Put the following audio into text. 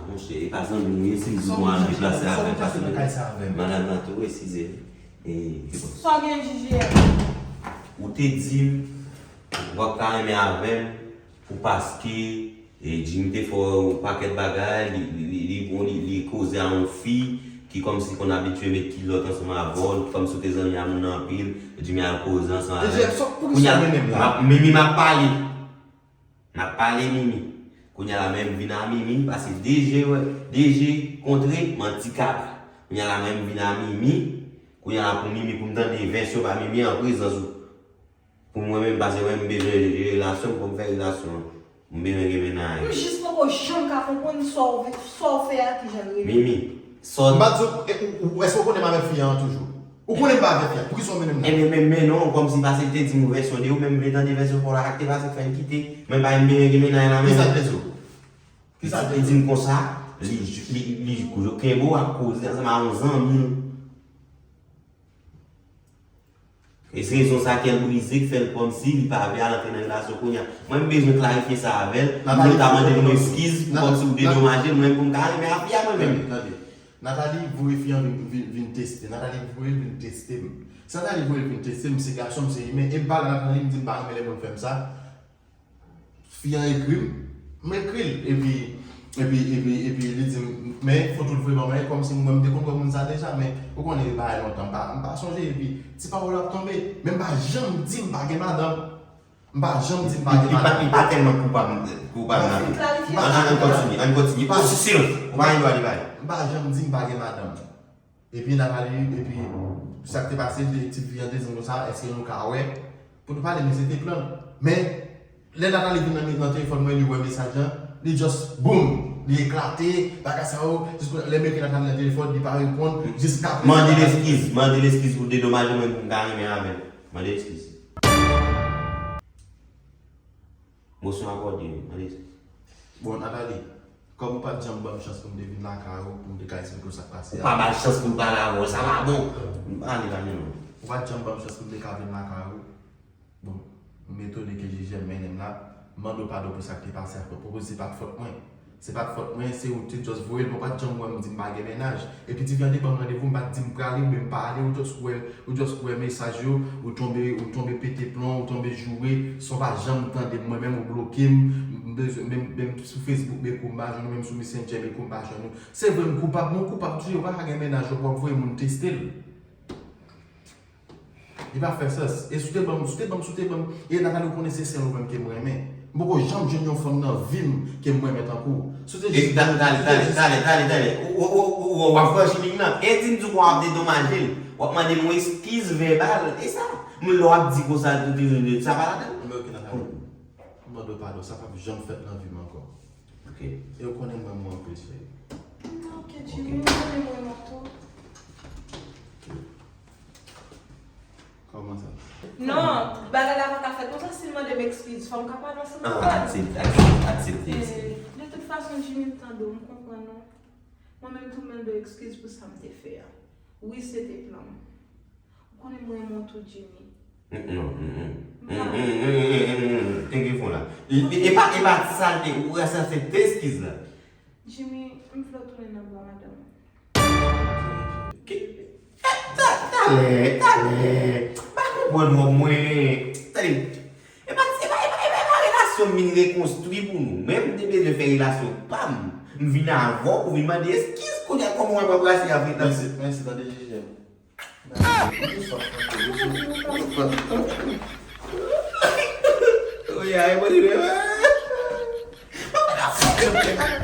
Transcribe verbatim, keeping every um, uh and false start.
Monchè, e pa zanmi m ye, si m di w al deplase avè m, paske madanm nan tou, eskize. E, Sa w gen, J J M? Ou te di m, w ap ka renmen avè m, pou paske, e, Jimmy te fè w yon pakèt bagay, li, li, li, li, bon, li, li koze a yon fi ki kòmsi konn abitye met kilòt ansanm avè w, kòmsi w te zanmi a moun anpil, Jimmy al koze ansanm avè l. J J M, sa, poukisa w mennen m la? Mimi, m ap pale. M ap pale Mimi. Kounye a la, men m vin a Mimi, paske de je, wè, de je kontre, manti kaba. Kounye a la, men m vin a Mimi. Kounye a la, pou Mimi, pou m tande vèsyon pa Mimi an prezans ou. Pou mwen menm, paske mwen, m bezwen relasyon, pou m fè relasyon, m bezwen gen mennaj. M jis poko janm ka konprann sa w, sa w fè a, kijan l rele. Mimi, sòt. M pa di w, e, ou, ou, èske w konnen m avèk fi an toujou? Ou konnen m pa avèk fi an, poukisa w mennen m la? Ebyen, men, men non, kòmsi paske l te di m yon vèsyon de ou, men m vle tande vèsyon pa w la, sa k te pase k fè l kite. Mwen pa menm gen mennaj la, men. Kisa l te di w? Kisa l te di w? Li di m konsa, li, li, li kenbe w ap koze ansanm a yon zanmi l. E se rezon sa kè l brize k fè l kòmsi li pa vle al antre nan relasyon kounye a. Mwen, m bezwen klarifye sa avè l. M vle ta mande l yon eskiz pou kòmsi ou dedomaje l, mwen, pou m ka renmen a fi a mwen menm. Tande, tande. Nathalie voye fi an vin, vin, vin teste. Nathalie voye l vin teste m. Si Nathalie voye l vin teste m, m se gason, m se imen. E m pale a Nathalie, m di m pa renmen lè moun fè m sa. Fi an ekri m, m ekri l. Epi, epi, epi, epi li di m, men foto l voye ban mwen, kòmsi mwen, m te konn wè moun sa deja, men ou konnen e bagay lontan, m pa, m pa sonje, epi ti pawòl ap tonbe. Men m pa janm di m pa gen madanm. M pa janm di m pa gen madanm. Li pa, li pa tèlman koupab, koupab nan. Ann, ann kontinye, ann kontinye. Pa sou silans. Ou pa gen dwa di bagay. M pa janm di m pa gen madanm. Epi Nathalie, epi sa k te pase, ti fi an te di m konsa, èske nou ka wè? Pou nou pale, men se te plan. Men, lè Nathalie vin nan, nan telefòn mwen, li wè mesaj lan, li just, boom! Li eklate, bagay sa yo, jis lè m ekri Nathalie nan telefòn, li pa reponn, jiska prezan. Mande l eskiz, mande l eskiz pou dedomaje mwen pou m ka renmen avè l. Mande l eskiz. Motion akòde, mande eskiz. Bon, Nathalie, kòm ou pa t janm ban m chans pou m te vin lakay ou, pou m te ka esplike w sa k pase a. Ou pa ba l chans pou l pale avè w, sa pa bon. Ale, pa gen non. Ou pa t janm ban m chans pou m te ka vin lakay ou. Bon, m etone ke J J M mennen m la. M mande w padon pou sa k te pase a, poko se pa t fòt mwen. Se pa t fòt mwen, se ou te just voye l, mwen pa t janm wè m di m pa gen mennaj. Epi ti fi an te ban m randevou, m pa t di m prale, oubyen m pa ale, ou just wè, ou just wè mesaj yo, ou tonbe, ou tonbe pete plon, ou tonbe joure, san w pa janm tande m, mwen menm ou bloke m, m bezwen, menm, menm sou Facebook, men kou m pa jwenn ou, menm sou Messenger, men kou m pa jwenn ou. Se vre m koupab, men w koupab tou, ou pa ka gen mennaj, w ap voye moun teste l. Li pa fè sans. E si w te ban m, si w te ban m, si w te ban m, e Nathalie, ou konnen se sèl ou menm ke m renmen. M poko janm jwenn yon fanm nan vi m ke m renmen tankou w. Si w te jis ban m, talè, talè, talè, talè, talè. Ou, ou, ou, ou, ou, w ap franchi liy lan. E di m di w w ap dedomaje l. W ap mande l yon eskiz vèbal. E sa. Men lè w ap di konsa, tout, tout, tout, sa pa ladan l. Men ok, Nathalie. M mande w padon, sa p ap janm fèt nan vi m ankò. Ok. E w konnen m renmen w anpil, cheri. Ok, Jimmy, ou konnen m renmen w tou. Kòman sa? Non, bagay la pa ka fèt konsa, si l mande m eskiz, fò m ka pale ansanm avè l. Ah, aksepte, aksepte, aksepte. Eh, de tout fason, Jimmy, m tande w, m konprann ou. Mwen menm tou, m mande w eskiz pou sa m te fè a. Wi, se te plan m. Ou konnen m renmen w tou, Jimmy. Mm, non, mm, mm. Mm, mm, mm, mm, mm, mm. Teke fon la. E, e, e pa, e pa sa l te, ou wè sa se te eskiz la. Jimmy, m vle w tounen nan bra madanm ou. Ki? Eh, ta, talè, talè. Pa konprann wòm mwen. Tande. E pa, e pa, e pa, e pa, e pa relasyon m vin rekonstwi pou nou. Mwen, m te bezwen fè relasyon pa m. M vin avè w pou vin mande eskiz kounye a kòman w ap anbrase avèk nan. Mèsi, mèsi, tande J J M. Oye, ay, mwen,